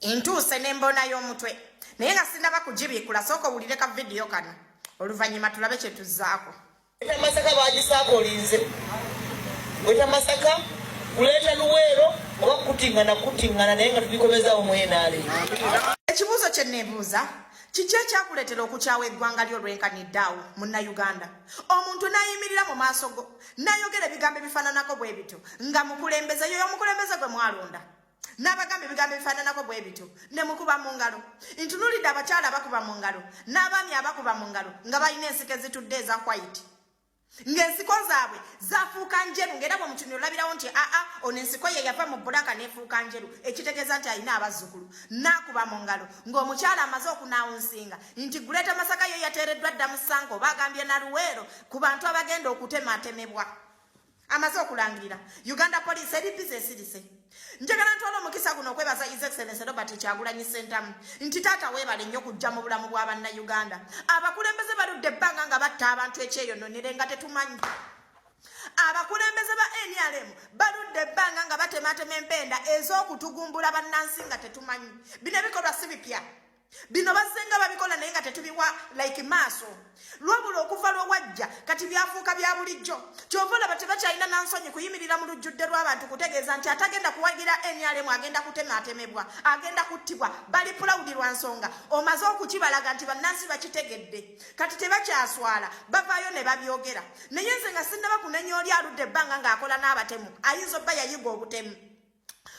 Ntuuse n'emboona y'omutwe naye nga sinnaba kugibiikula, sooka owulire ka vidiyo kano, oluvannyuma tulabe kye tuzzaako. Greater Masaka bagisaako olinze Greater Masaka kuleeta Luweero oba kukutingana kukutingana naye nga tubikomezaawo mu NRA. Ekibuuzo kye neebuuza, kiki ekyakuleetera okukyawa eggwanga lyo olwenkanidde awo Munnayuganda? Omuntu n'ayimirira mu maaso go n'ayogera ebigambo ebifaananako bwe bityo nga mukulembeze, yoyo omukulembeze gwe mwalonda, n'abagamba ebigambo ebifaananako bwe bityo ne mukuba mu ngalo. Ntunuulidde abakyala abakuba mu ngalo n'abaami abakuba mu ngalo nga balina ensiko ezitudde eza white, ng'ensiko zaabwe zafuuka njeru, ng'era bwe mutunula olabirawo nti aa, ono ensiko ye yava mu black n'efuuka njeru, ekitegeeza nti alina abazzukulu. N'akuba mu ngalo ng'omukyala amaze okunaawunsinga nti Greater Masaka yo yateereddwa dda mu ssanka, oba agambye Naluweero ku bantu abagenda okutematemebwa. Amaze okulangirira Uganda Police eri busy esirise. Njagala ntwala omukisa guno okwebaza His Excellency Robert Kyagulanyi Ssentamu nti taata weebale nnyo kujja mu bulamu bwa Bannayuganda. Abakulembeze baludde ebbanga nga batta abantu ekyeyononere nga tetumanyi. Abakulembeze ba NRM baludde ebbanga nga batematema empenda ez'okutugumbula bannansi nga tetumanyi. Bino ebikolwa si bipya, bino bazzenga babikola naye nga tetubiwa like maaso. Lwabula okuva lwe wajja kati byafuuka bya bulijjo. Kyova olaba tebakyalina nansonyi kuyimirira mu lujjudde lw'abantu kutegeeza nti atagenda kuwagira NRM agenda kutematemebwa, agenda kuttibwa. Bali proud lwa nsonga omaze okukibalaga nti bannansi bakitegedde, kati tebakyaswala, bavaayo ne babyogera. Naye nze nga sinnaba kunenya oli aludde ebbanga ng'akola n'abatemu, ayinza obba yayiga obutemu.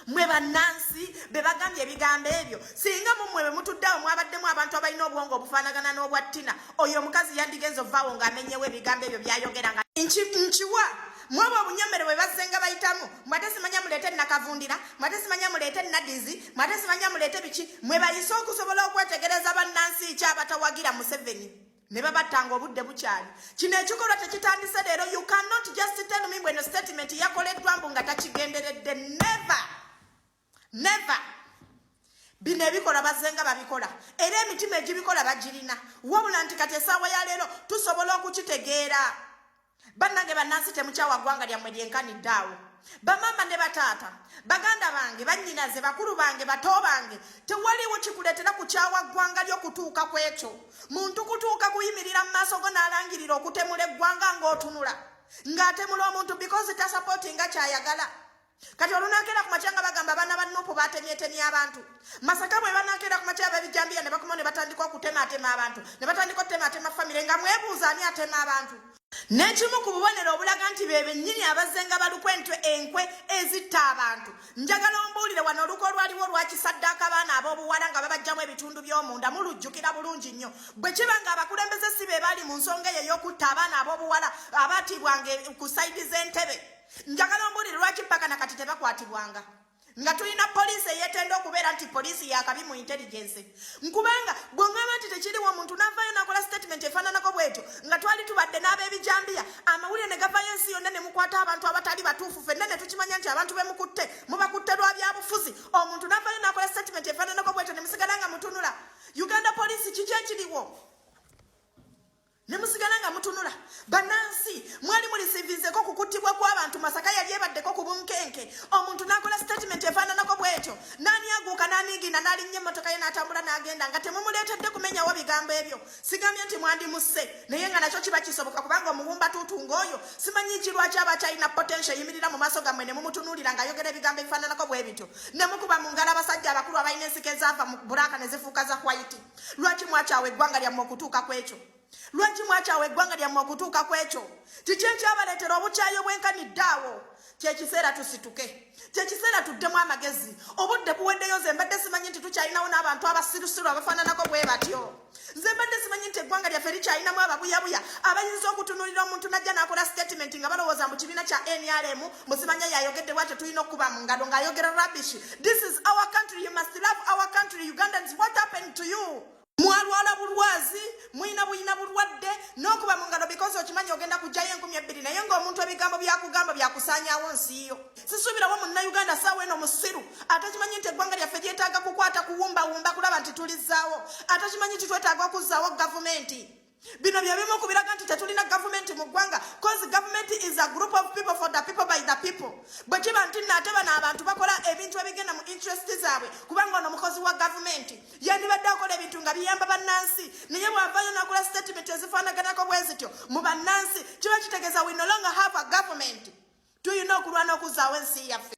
Mwe bannansi be bagambye ebigambo ebyo, singa mummwe bwe mutuddeawo mwabaddemu abantu abalina obwongo obufaanagana n'obwa Tina, oyo omukazi yandigenza ovaawo ng'amenyewo ebigambo ebyo by'ayogera. Nga nkiwa mwabo obunyomero bwe bazzenga bayitamu, mwate simanya muleete Nakavundira, mwate simanya muleete Nadizi, mwate simanya muleete biki, mwe bayise okusobola okwetegereza bannansi ki abatawagira Museveni ne babattanga obudde bukyali. Kino ekikolwa tekitandise leero. You cannot just tell me bweno statement yakoleddwa mbu nga takigenderedde. Never, never. Bino ebikola bazzenga babikola, era emitima egibikola bagirina, wabula nti kati essaawa ya leero tusobola okukitegeera. Bannange bannansi, temukyawa ggwanga lyammwe lyenkanidde awo. Bamaama ne bataata, baganda bange, bannyinaze, bakulu bange, bato bange, tewaliwo kikuleetera kukyawa ggwanga lyo kutuuka ku ekyo, muntu kutuuka kuyimirira mu maaso go n'alangirira okutemula eggwanga ng'otunula ng'atemula omuntu because tasupportinga kyayagala. Kati olunakeera ku makya nga bagamba abaana ba NUP batemyetemye abantu Masaka, bwe banakeera ku makya ab'ebijambiya ne bakoma ne batandika okutematema abantu, ne batandika okutematema famire, nga mwebuuza ani atema abantu. N'ekimu ku bubonero obulaga nti be bennyini abazzenga balukwa entwe enkwe ezitta abantu, njagala ombuulire wano oluko olwaliwo lwakisaddaaka abaana ab'obuwala nga babajjamu ebitundu by'omunda, mulujjukira bulungi nnyo. Bwe kiba nga abakulembeze si be baali mu nsonga eyo ey'okutta abaana ab'obuwala abaatiibwanga ku side z'entebe, njagala ombuulire lwaki paka na kati tebakwatibwanga, nga tulina poliisi eyeetenda okubeera nti poliisi yakabi mu intelligence? Nkubanga bwongamba nti tekiriwo, omuntu n'avaayo n'akola statement efaananako bwetyo nga twali tubadde n'ab'ebijambiya, amawulire ne gavaayo ensi yonna, ne mukwata abantu abatali batuufu, ffenna ne tukimanya nti abantu be mukutte mubakutte lwa byabufuzi. Omuntu n'avaayo n'akola statement efaananako bwetyo ne musigala nga mutunula. Uganda Police, kiki ekiriwo ne musigala nga mutunula? Bannansi, mwali muliceivinzeko ku kuttibwa kw'abantu? Masaka yali ebaddeko ku bunkenke, omuntu n'akola statement efaananako bwetyo, n'anyaguuka n'aniigina n'alinnya emmotoka ye n'atambula n'agenda nga temumuleetedde kumenyawo bigambo ebyo. Sigambye nti mwandimusse, naye nga nakyo kiba kisoboka, kubanga omuwumba tuutu ng'oyo simanyi ki lwaki aba akyalina potential eyimirira mu maaso gammwe ne mumutunuulira ng'ayogera ebigambo ebifaananako bwe bityo ne mukuba mu ngalo, abasajja abakulu abalina ensiko ezaava mu black ne zifuuka za white. Lwaki mwakyawa eggwanga lyammwe okutuuka ku ekyo? Lwaki mwakyawa eggwanga lyammwe okutuuka ku ekyo? Kiki ekyabaleetera obukyayi obwenkanidde awo? Kyekiseera tusituke, kyekiseera tuddemu amagezi, obudde buweddeyo. Nze mbadde simanyi nti tukyalinawo n'abantu abasirusiru abafaananako bwe batyo. Nze mbadde simanyi nti eggwanga lyaffe likyalinamu ababuyabuya abayinza okutunuulira omuntu najja n'akola statement nga balowooza mu kibiina kya NRM musimanya yayogedde bwatyo tulina okukuba mu ngalo ng'ayogera rubbish. This is our country, you must love our country. Ugandans, what happened to you? Mwalwala bulwazi, mulina buyina bulwadde n'okuba mu ngalo because okimanyi ogenda kugjayo 2000, naye ng'omuntu ebigambo byakugamba byakusaanyaawo nsiiyo. Sisuubirawo Munnayuganda saawa eno musiru ate kimanyi nti eggwanga lyaffe lyetaaga kukwata kuwumbawumba kulaba nti tulizzaawo, ate kimanyi nti twetaaga okuzzaawo gavumenti. Bino bye bimu ku biraga nti tetulina gavumenti mu ggwanga, cause government is a group of people, for the people, by the people. Bwe kiba nti nno ate bano abantu bakola ebintu ebigenda mu interest zaabwe, kubanga ono mukozi wa gavumenti, yandibadde akola ebintu nga biyamba bannansi, naye bw'avaayo n'akola statement ezifaanaganako bwe zityo mu bannansi, kiba kitegeeza we no longer have a government. Tulina okulwana okuzzaawo ensi yaffe.